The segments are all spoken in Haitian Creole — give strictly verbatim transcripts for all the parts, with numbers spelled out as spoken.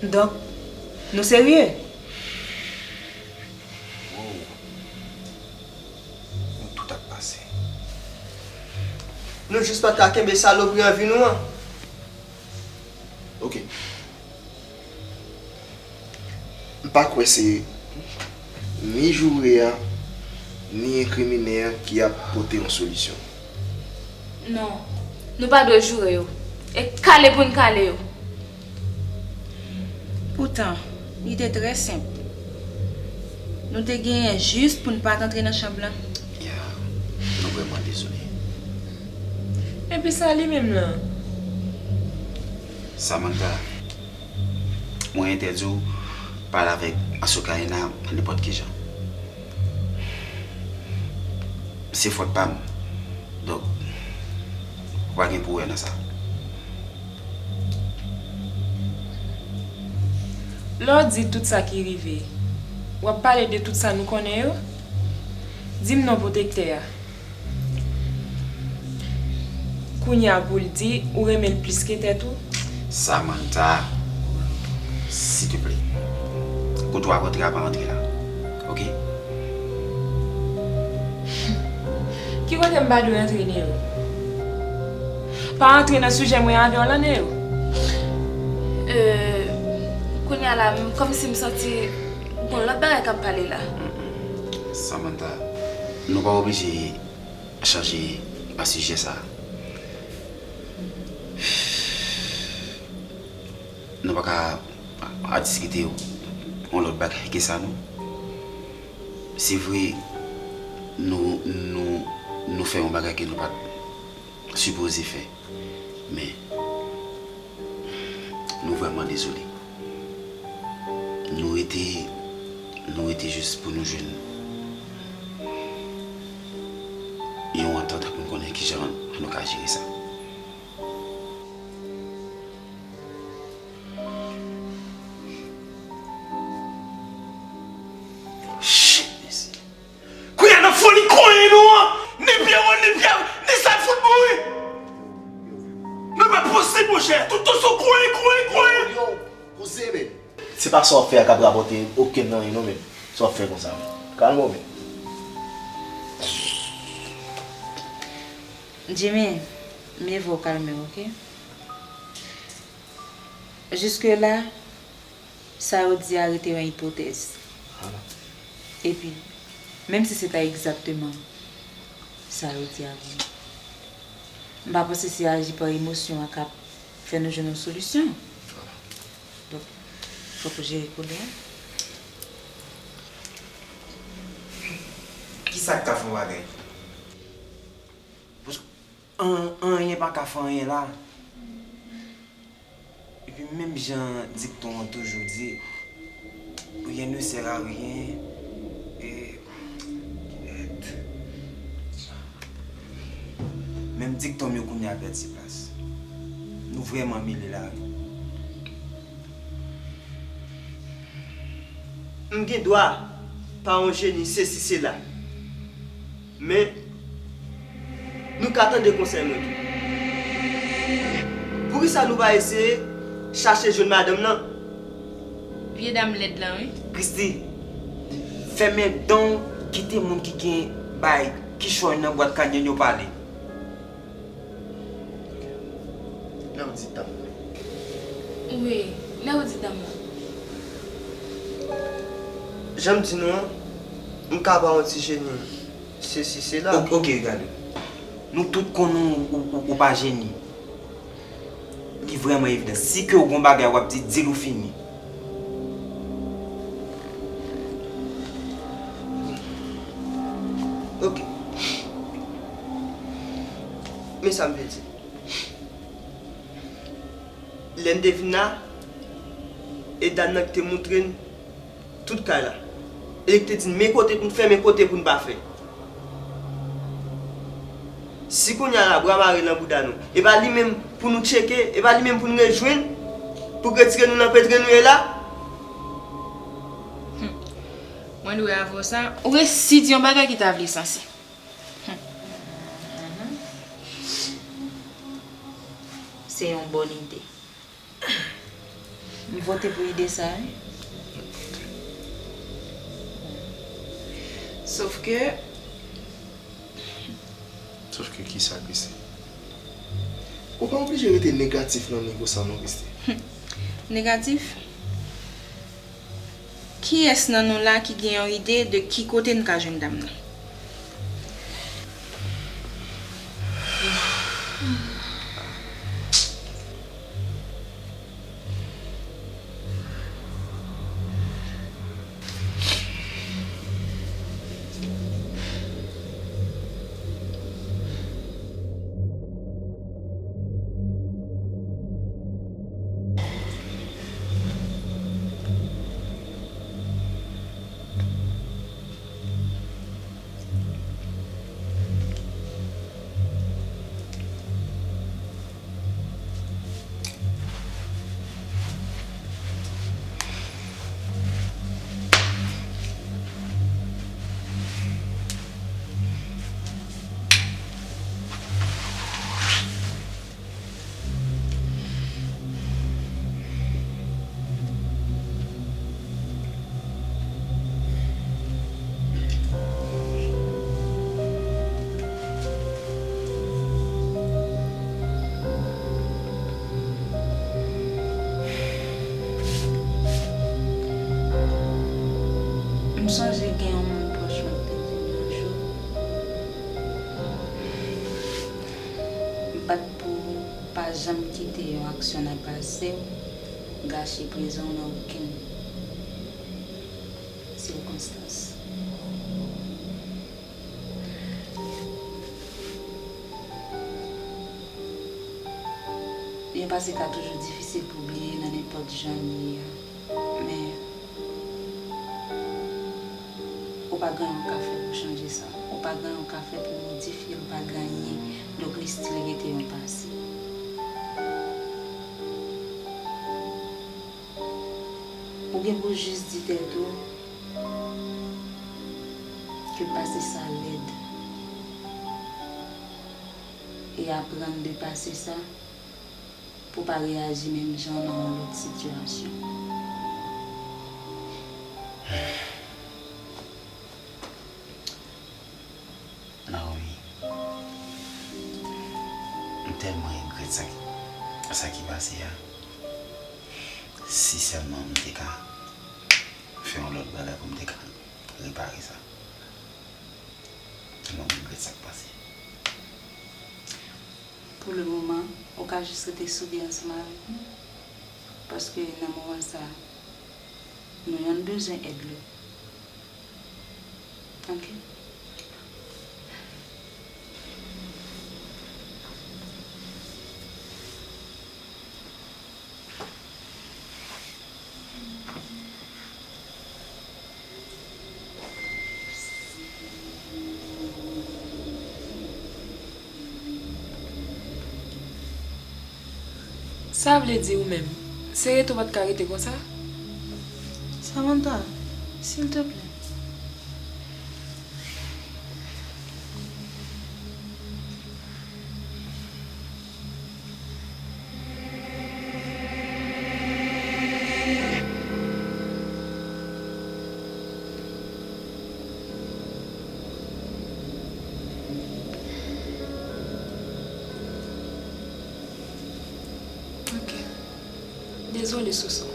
Donk, nou serye? Wow. Nou tout ap pase. Nou jis pa ta kenbe salopri anvi nou an. Ok. M pa kwè se ni joure a, ni enkrimine a ki ap pote yon solisyon. Non, nou pa dwe joure yo. E kale pou n kale yo. Poutan, li te trè senp. Nou te genyen jis pou n pa t antre nan chanm lan. Ya, nou vrèman dezole. Epi sa li menm lan? Samantha, mwen entèdi w pale avèk Asoka Ena nenpòt ki jan. Se fòt pa m. Donk, ou pa gen pou wè nan sa. Lè w di tout sa ki rive, w ap pale de tout sa nou konnen yo? Di m non pwotektè a. Kounye a pou l di ou renmen l plis ke tèt ou? Samantha, siteplè. Kote w a rantre a pa rantre la. Ok? Ki kote m pa dwe antre, Nero? Pa antre nan sijè mwen avè w lan, Nero. Euh, kounye a la, m, kòmsi m santi gon lòt bagay k ap pale la. Samantha, nou pa oblije chanje sijè sa. Nou pa ka a diskite yon lòt bagay ke sa, non. Se vre, nou, nou, nou fè yon bagay ke nou pa t sipoze fè. Men, nou vrèman dezole. Nou rete, nou rete jis pou nou jwenn yon antant pou n konnen kijan nou ka jere sa. Shit, mesye. Kounye a nan foli konyen nou an, ni Pierrot, ni Pierre, ni sa fout mouri. Men pa posib, monchè. Tout tan se konyen, konyen, konyen. Yo, poze, men. Se pa sa w ap fè a k ap rapòte okenn anyen, non, men. Sa w ap fè konsa, men. Kalme w, men. Jimmy, mye vo w kalme w, ok? Jiske la, sa yo di a rete yon ipotèz. Epi, menm si se ta egzakteman sa yo di a vre, m pa panse se aji pa emosyon an k ap fè nou jwenn yon solisyon. Donk, fòk ou jere kolè a. Kisa k ka fè yon bagay? Paske an-, anyen pa ka fè anyen la. Epi menm jan dikton an toujou di, rien ne sert à rien, e, kiyèt. Menm dikton m yo kounye a pèdi plas. Nou vrèman mele la, wi. M gen dwa pa yon jeni sesi sela. Men, nou ka tande konsèy mwen tou. Poukisa nou pa eseye chache jwenn madanm nan? Vye dam lèd lan, wi. Christy, fèmen dan w, kite moun ki gen bay kichòy nan bwat kanyon yo pale. Lè w di dam nan. Wi, lè w di dam nan. Jan m di nou an, m ka ba w yon ti jeni sesi, sela. Ok, ok, gade. Nou tout konnen w, ou, ou, ou pa jeni. Li vrèman evidan. Si ke w gon bagay w ap di, di l ou fini. Ok. Men sa m vle di. Lè n te vin la, e dam nan ki te moutre n tout kay la. E li ki te di n men kote pou n fè, men kote pou n pa fè. Si kounye a la bra mare nan bouda nou, e pa li menm pou nou tcheke, e pa li menm pou n rejwenn, pou k retire nou nan petre nou ye la? Mwen dwe avè w sa. Ou resi di yon bagay ki ta vle sanse. Se yon bòn ide. M vote pou ide sa a, wi. Sòf ke Sòf ke kisa, Christie? Ou pa oblije rete negatif nan nivo sa non, Christie. Negatif? Kiyès nan nou la ki gen yon ide de ki kote n ka jwenn dam nan? M sonje gen yon moun pwòch mwen ki te di m yon jou, bat pou w pa janm kite yon aksyon nan pase w gache prezan w nan okenn sikonstans. Yon pase ka toujou difisil pou bliye nan nenpòt jan li ye a. Men, ou pa gen anyen w ka fè pou chanje sa. Ou pa gen anyen w ka fè pou modifye l, ou pa gen anyen. Donk, li still rete yon pase. Ou gen pou jis di tèt ou ke pase sa lèd e aprann de pase sa pou w pa reyaji menm jan nan yon lòt sitiyasyon. Naomi, m tèlman regrèt sa ki, sa ki pase a. Si sèlman m te ka fè yon lòt bagay pou m te ka repare sa. Tèlman m regrèt sa k pase. Pou le moman, ou ka jis rete souri ansanm avèk nou. Paske nan moman sa, nou yonn bezwen èd lòt. Ok. Sa vle di ou menm, se rete w pa t ka rete konsa? Samantha, silteplè. Ok. Dezole, Soso.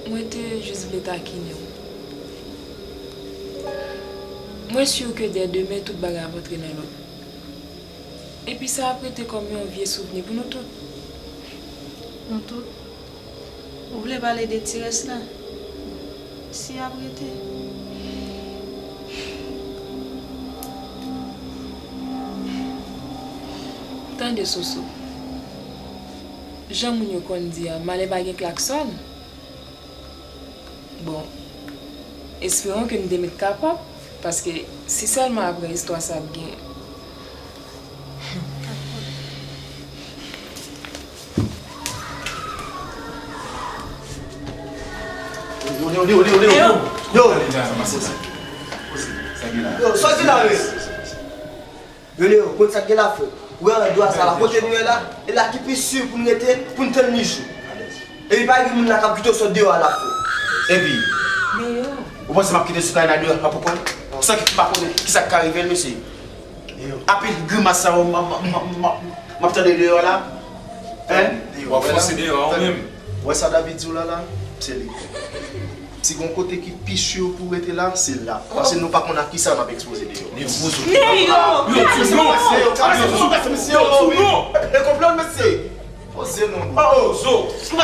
Mwen te jis vle takinen w. Mwen si ke dè demen tout bagay ap antre nan lòd. Epi sa ap rete kòm yon vye souvni pou nou tout. Nou tout? Ou vle pale de ti rès la? Si y ap rete. Tande, Soso. Jan moun yo konn di a, malè pa gen klaksòn. Bon, esperons que nou te met kapab, paske si sèlman apre istwa sa ap gen. Yo, yo, yo, yo, yo, yo. Yo. Yo, sòti la, wi. Yo, Leo, konn sa k gen la, frè? Ou wè andwa sa la, kote nou ye la? E la ki pi si pou n rete, pou n tann li jou. Epi pa gen moun la k ap kite w sot deyò a la, frè. Epi, ou panse m ap kite Soukaina deyò a pou kò l? San ke m pa konnen kisa k ka rive l, mesye. Apil grimas sa yo m, m, m, m, m ap tande deyò la. Hein? W ap fòse deyò a ou menm. Wè sa David di w la la? Se li. Si gon kote ki pi si pou w rete la, se la. Paske nou pa konn ak kisa n ap ekspoze deyò. Nèg Wozo. Nèg yo! Yo, tou non! Yo, tou non! E konprann, mesye! Poze non, bro. Oh, oh, Zo! Yo,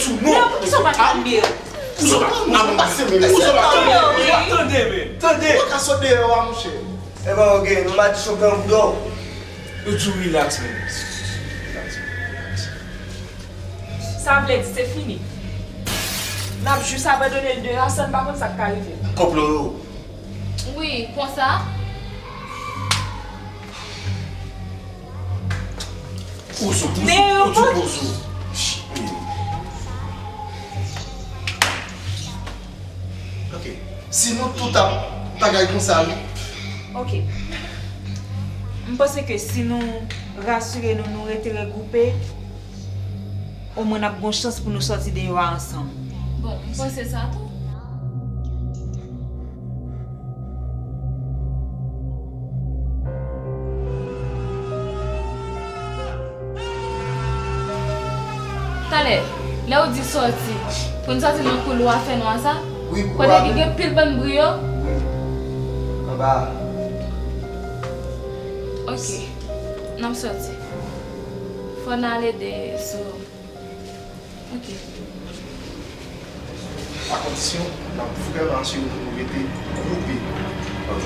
tou non! Nèg, poukisa w pa kalme w? Poukisa w pa kalme w? Poukisa w pa kalme w? Tande, men! Tande! Ou ka sot deyò a, monchè. Epa, ok, nou madichon pran w pou dò. Yo, tou relax, men. Relax, relax. Sa vle di se fini. N ap jis abandone l deyò a san n pa konn sa k ka rive l. Konplo yo. Wi, konsa. Ozo, ozo, ozo, ozo. Ok. Si nou tout ap bagay konsa, wi. Ok. M panse ke si nou rasire nou, nou rete regwoupe, omwen n ap gon chans pou nou sòti deyò a ansanm. Bon, m panse sa tou. Talè, lè w di sòti, pou n sòti nan koulwa fènwa sa? Wi, koulwa. Kote ki gen pil bann bri yo? Wi. Anba a. Ok. N ap sòti. Fò n ale de sou. Ok. A kondisyon, n ap vrèman asire nou, nou rete gwoupe. Ok.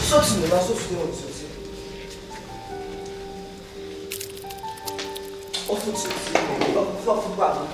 Sòti, men, nan soufri, sòti. Ou fout sòti, men, ou fout pale.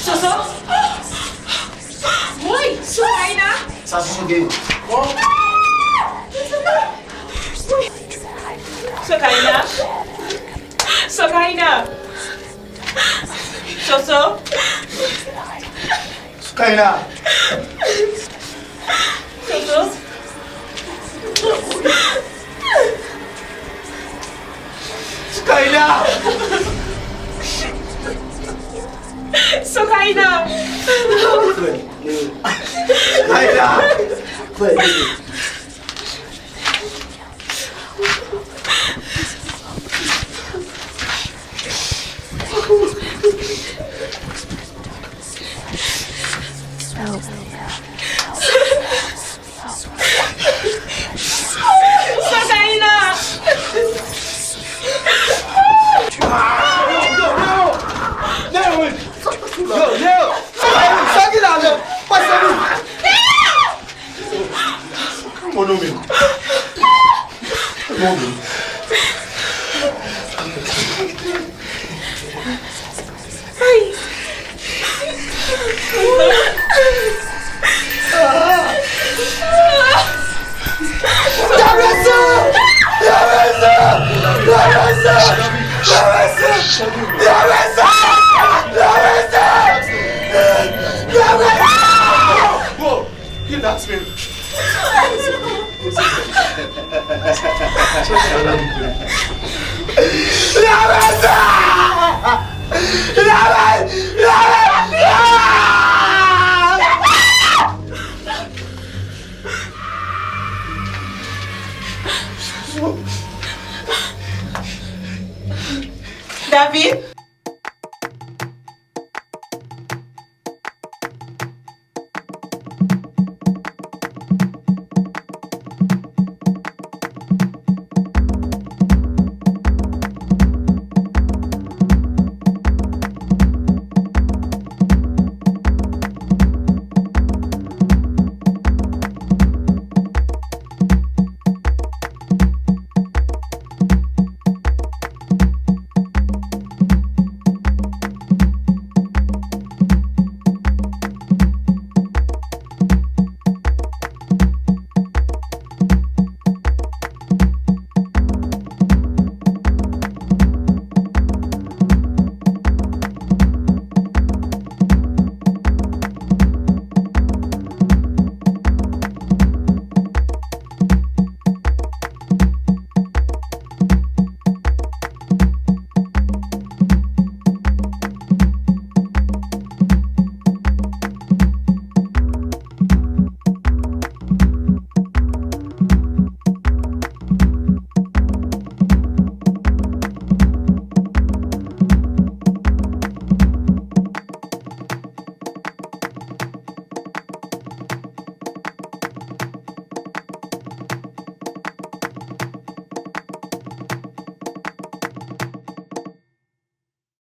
Soso? Woy, Soukaina! Sa Soso gen? Sokaina! Sokaina! Soso! Soukaina! Soso! Soukaina! Soukaina! Soukaina! Sokaina! Yo, yo, yo! Yo, yo! Sa ki la, yo? Pase nou! Bro, relax, man.